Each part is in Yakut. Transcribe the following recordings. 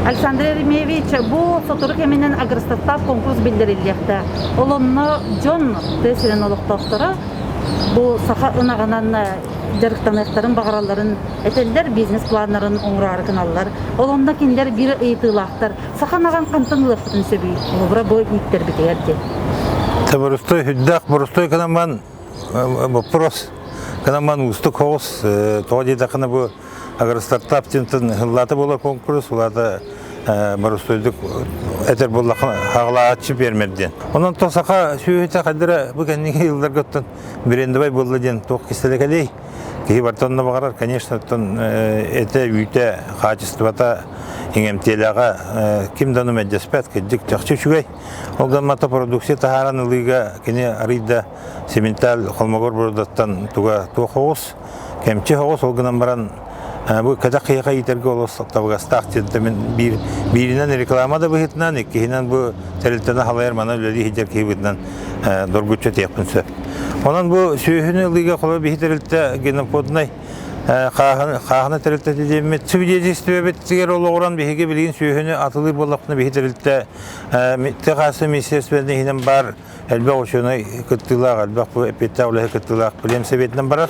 Александр Еремеевич, бу сотору кэминэн агростартап конкурс биллэриллиэхтээх. Ол онно дьон тыа сирин олохтоохторо бу саха ынаҕынан дьарыктаныахтарын баҕаралларын этэллэр, бизнес-планнарын оҥороору гыналлар. Ол онно кинилэр биир ыйытыылаахтар. Саха ынаҕын хантан ылыахпытын сөбүй? Холобура, бу ииттэрбитигэр диэн. Борустой үрдээх борустой гынан вопрос гынан уустук соҕус. Тоҕо диэтэххинэ бу Агростартап диэнтэн ыллаата буолар конкурс, улаата боростуойдук этэр буоллахха хаҕалааччы пиэрмэр диэн. Онон то саха сүөһүтэ хайдара бу кэнники йылларга оттон брендовай буолла диэн туох кистэлэ кэлиэй. Киһи барыта онно баҕарар, конечно, оттон этэ, үүтэ, хаачыстыбата, иҥэмтиэлээҕэ ким да ону мэлдьэспэт, кырдьык чахчы үчүгэй. Ол гыммата продукция таһааран ылыыга кини арыый да сементаль холмогор бородаттан туга туох оҕус. Кэмчи соҕус, ол гынан баран бу кэтэх киһиэхэ иитэргэ олус табыгастаах диэн мин биир бииринэн реклама да быһыытынан, иккиһинэн бу тэрилтэни халайар манан үлэлии сылдьар киһи быһыытынан доргуччу этиэхпин сөп. Онон бу сүөһүнү ылыыга холобур биһи тэрилтэ геноподнай хааһына тэрилтэтэ диэммит свидетельствебитигэр олоҕуран биһиги билигин сүөһүнү атылыыр буоллахпына биһи тэрилтэ тыа хаһаайыстыба министерствотын иһинэн баар элбэх учуонай кыттыылаах, элбэх эппиэттээх үлэһит кыттыылаах племсоветынан барар.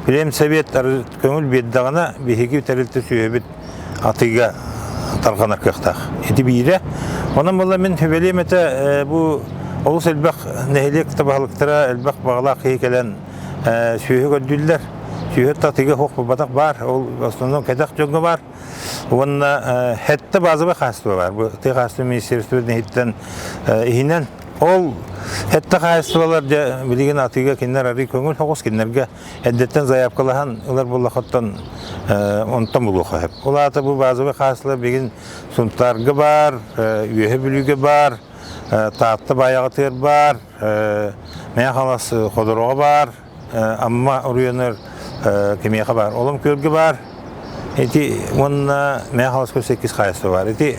Племсовет көҥүл биэрдэҕинэ биһиги тэрилтэ сүөһүбүт атыыга тарҕанар кыахтаах. Ити биирэ. Онон буолла мин сүбэлиэм этэ бу олус элбэх нэһилиэк табаһылыктара элбэх баҕалаах киһи кэлэн сүөһү көрдүүллэр. Сүөһү атыыга суох буолбатах баар. Ол основном кэтэх дьоҥҥо баар. Уонна хэттэ базовай хаһаайыстыба баар. Бу тыа хаһаайыстыба министерствотын иһиттэн иһинэн ол хэттэ хаһаайыстыбалар дьэ билигин атыыга кинилэр арыы көҥүл соҕус кинилэргэ эрдэттэн заявкалаһан ылар буоллаххыттан онтон булуохха сөп. Ол аата бу базовай хаһаайыстыбалар билигин Сунтаарга баар, Үөһэ Бүлүүгэ баар, Таатта Баайаҕатыгар баар, Мэҥэ Хаҥалас Ходороҕо баар, Амма оройуонугар кимиэхэ баар? Олом күөлгэ баар. Ити уонна Мэҥэ Хаҥаласка өссө иккис хаһаайыстыба баар. Ити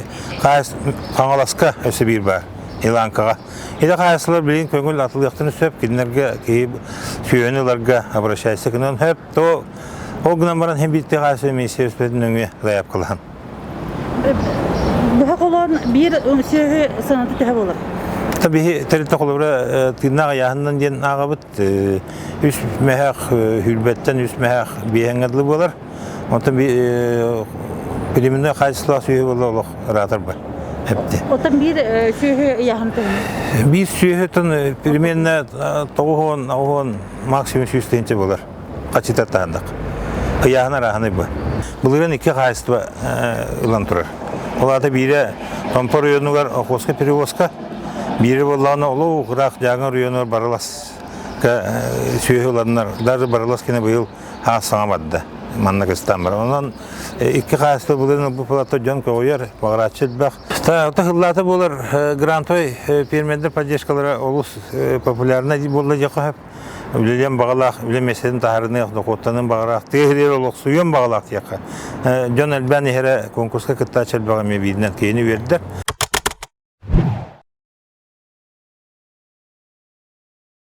Хаҥаласка өссө биир баар. Иланкаҕа. Ити хаһаайыстыбалар билигин көҥүл атылыахтарын сөп. Кинилэргэ киһи сүөһүнү ыларга обращайся гынан сөп. То ол гынан баран һин биир хаһаайыстыба министерствотын нөҥүө заявкалаһан. Быһа холоон биир сүөһү сыаната төһө буолар? Биһи тэрилтэ холобура тыыннаах ыйааһынынан диэн ааҕабыт. Үс мөһөөх хүрбэттэн үс мөһөөх биэһэҥҥэ дылы буолар. Онтон племенной хаачыстыбалаах сүөһү буолла олох ыраатар бар. Эпти. Оттон биир сүөһү ыйааһын төһөнүй? Биир сүөһү примерно 90 90 максимум 100 тыһыынча буолар. Хачыта таһындак. Ыйааһын арааһынай бу. Былырыын икки хаһаайыстыба ылан турар. Ол аата биирэ Томпо оройуонугар Охотскай перевозка, биирэ буоллаҕына олох ыраах Дьааҥы оройуонугар Барыласка сүөһү ыланнар, даже Барылас кини быйыл хаас саҥа барда. Манна кыстаан баран. Онон икки хаһаайыстыба былырыын ылбыт палата дьон көҕүйэр, баҕарааччы элбэх. Тахыллаата буолар грантовай пиэрмэрдэр поддержкалара олус популярнай буолла диэххэ сөп. Үлэлиэн баҕалаах, үлэ миэстэтин таһаарыныах, дохуоттаныан баҕалаах, тыа сиригэр олохсуйуон баҕалаах диэххэ. Дьон элбээн иһэрэ конкурска кыттааччы элбэҕэ эмиэ бииринэн киһини үөрдэр.